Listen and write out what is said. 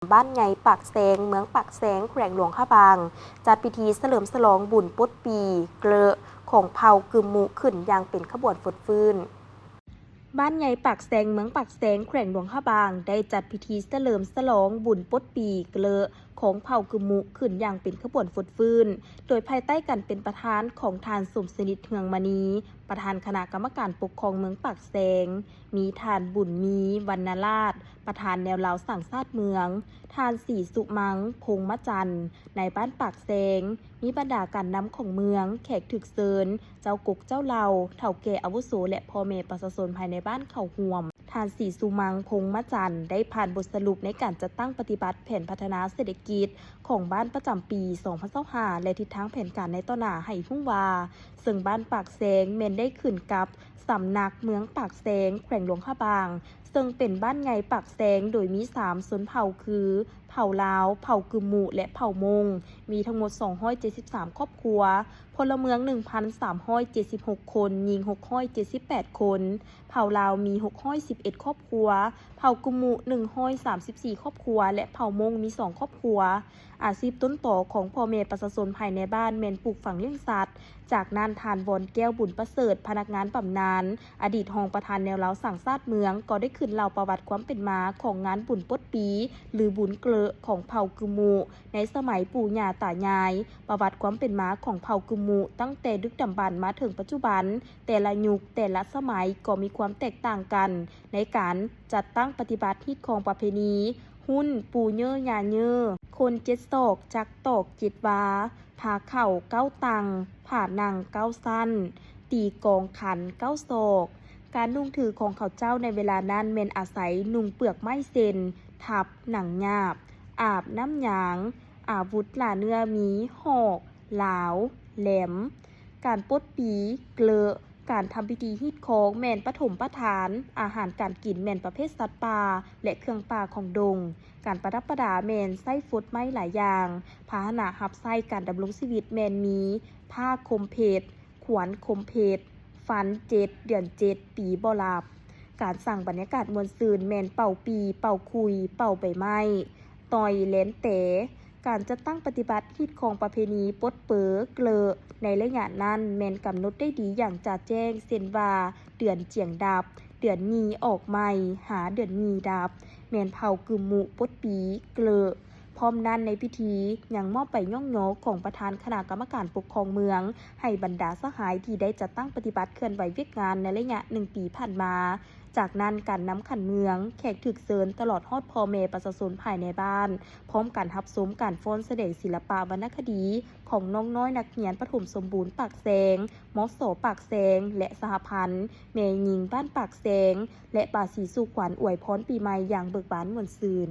ບ້ານໃຫຍ່ປາກແຊງ ເມືອງປາກແຊງ ແຂວງຫຼວງພະບາງ ຈັດພິທີສະເຫຼີມສະຫຼອງບຸນປົດປີເກລາະຂອງເຜົ່າກຶມມຸຂຶ້ນຢ່າງເປັນຂະບວນຟົດຟື້ນ. ບ້ານໃຫຍ່ປາກແຊງ ເມືອງປາກແຊງ ແຂວງຫຼວງພະບາງ ໄດ້ຈັດພິທີສະເຫຼີມສະຫຼອງບຸນປົດປີເກລາະຂອງເຜົ່າກຶມມຸຂຶ້ນຢ່າງເປັນຂະບວນຟົດຟື້ນ ໂດຍພາຍໃຕ້ການເປັນປະທານຂອງທ່ານ ສົມສະໜິດ ເຮືອງມະນີ ປະທານຄະນະກຳມະການປົກຄອງເມືອງປາກແຊງ, ມີທ່ານ ບຸນມີ ວັນນະລາດ ປະທານແນວລາວສ້າງຊາດເມືອງ, ທ່ານ ສີສຸມັງ ພົງມະຈັນ ນາຍບ້ານປາກແຊງ, ມີບັນດາການນຳຂອງເມືອງ, ແຂກຖືກເຊີນ, ເຈົ້າກົກເຈົ້າເຫຼົ່າ, ເຖົ້າແກ່ອາວຸໂສ ແລະ ພໍ່ແມ່ປະຊາຊົນພາຍໃນບ້ານເຂົ້າຮ່ວມ. ທ່ານ ສີສຸມັງ ພົງມະຈັນ ໄດ້ຜ່ານບົດສະຫຼຸບໃນການຈັດຕັ້ງປະຕິບັດແຜນພັດທະນາເສດຖະກິດຂອງບ້ານປະຈຳປີສອງພັນຊາວຫ້າ ແລະ ທິດທາງແຜນການໃນຕໍ່ໜ້າໃຫ້ຮູ້ວ່າ ເຊິ່ງບ້ານປາກແຊງແມ່ນໄດ້ຂຶ້ນກັບສຳນັກເມືອງປາກແຊງ ແຂວງຫຼວງພະບາງ, ເຊິ່ງເປັນບ້ານໃຫຍ່ປາກແຊງ ໂດຍມີສາມຊົນເຜົ່າຄື ເຜົ່າລາວ, ເຜົ່າກຶມມຸ ແລະ ເຜົ່າມົ້ງ ມີທັງໝົດສອງຮ້ອຍເຈັດສິບສາມຄອບຄົວ, ພົນລະເມືອງໜຶ່ງພັນສາມຮ້ອຍເຈັດສິບຫົກຄົນ, ຍິງຫົກຮ້ອຍເຈັດສິບແປດຄົນ, ເຜົ່າລາວມີຫົກຮ້ອຍສິບເອັດຄອບຄົວ, ເຜົ່າກຶມມຸໜຶ່ງຮ້ອຍສາມສິບສີ່ຄອບຄົວ ແລະ ເຜົ່າມົ້ງມີສອງຄອບຄົວ. ອາຊີບຕົ້ນຕໍຂອງພໍ່ແມ່ປະຊາຊົນພາຍໃນບ້ານແມ່ນປູກຝັງລ້ຽງສັດ. ຈາກນັ້ນ ທ່ານ ວອນແກ້ວ ບຸນປະເສີດ ພະນັກງານບຳນານ ອະດີດຮອງປະທານແນວລາວສ້າງຊາດເມືອງ ກໍໄດ້ຂຶ້ນເລົ່າປະຫວັດຄວາມເປັນມາຂອງງານບຸນປົດປີ ຫຼື ບຸນເກລາະຂອງເຜົ່າກຶມມຸ ໃນສະໄໝປູ່ຍ່າຕາຍາຍ, ປະຫວັດຄວາມເປັນມາຂອງເຜົ່າກຶມມຸ ຕັ້ງແຕ່ດຶກດຳບັນມາເຖິງປັດຈຸບັນ, ແຕ່ລະຍຸກ ແຕ່ລະສະໄໝກໍມີຄວາມແຕກຕ່າງກັນໃນການຈັດຕັ້ງປະຕິບັດ, ຮີດຄອງປະເພນີ, ຮຸ້ນປູ່ເຍີ້ຍ່າເຍີ້, ຄົນເຈັດສອກ, ຈັກຕອກເຈັດວາ, ພາເຂົ້າເກົ້າຕັ່ງ, ຜານັ່ງເກົ້າຊັ້ນ, ຕີກອງຂັນເກົ້າສອກ. ການນຸ່ງຖືຂອງເຂົາເຈົ້າໃນເວລານັ້ນແມ່ນອາໄສນຸ່ງເປືອກໄມ້ເຊັ່ນ ທັບ, ໜັງຫຍາບ, ອາບ, ນ້ຳຍາງ. ອາວຸດລ່າເນື້ອມີ ຫອກ, ລາວ, ແຫຼມ. ການປົດປີ, ເກລາະ, ການທຳພິທີຮີດຄອງແມ່ນປະຖົມປະທານ, ອາຫານການກິນແມ່ນປະເພດສັດປ່າ ແລະ ເຄື່ອງປ່າຂອງດົງ, ການປະດັບປະດາແມ່ນໃຊ້ຟົດໄມ້ຫຼາຍຢ່າງ, ພາຫະນະຮັບໃຊ້ການດຳລົງຊີວິດແມ່ນມີ ຜ້າຄົມເພັດ, ຂວານຄົມເພັດ, ຟັນເຈັດເດືອນເຈັດປີບໍ່ຫຼັບ. ການສ້າງບັນຍາກາດມ່ວນຊື່ນແມ່ນເປົ່າປີ, ເປົ່າຂຸ່ຍ, ເປົ່າໃບໄມ້, ຕ່ອຍແລນແຕ. ການຈັດຕັ້ງປະຕິບັດຮີດຄອງປະເພນີປົດເປີເກລາະໃນໄລຍະນັ້ນແມ່ນກຳນົດໄດ້ດີຢ່າງຈະແຈ້ງ ເຊັ່ນວ່າ ເດືອນຈຽງດັບ, ເດືອນໝີ່ອອກໃໝ່, ຫາເດືອນໝີ່ດັບ, ແມ່ນເຜົ່າກຶມມຸປົດປີເກລາະ. ພ້ອມນັ້ນໃນພິທີຍັງມອບໃບຍ້ອງຍໍຂອງປະທານຄະນະກຳມະການປົກຄອງເມືອງ ໃຫ້ບັນດາສະຫາຍທີ່ໄດ້ຈັດຕັ້ງປະຕິບັດເຄື່ອນໄຫວວຽກງານໃນໄລຍະໜຶ່ງປີຜ່ານມາ. ຈາກນັ້ນການນຳຂັນເມືອງ, ແຂກຖືກເຊີນ ຕະຫຼອດຮອດພໍ່ແມ່ປະຊາຊົນພາຍໃນບ້ານ ພ້ອມກັນຮັບຊົມການຟ້ອນສະແດງສິລະປະວັນນະຄະດີຂອງນ້ອງນ້ອຍນັກຮຽນປະຖົມສົມບູນປາກແຊງ, ມສ ປາກແຊງ ແລະ ສະຫະພັນແມ່ຍິງບ້ານປາກແຊງ ແລະ ປາສີສູ່ຂວັນອວຍພອນປີໃໝ່ຢ່າງເບີກບານມ່ວນຊື່ນ.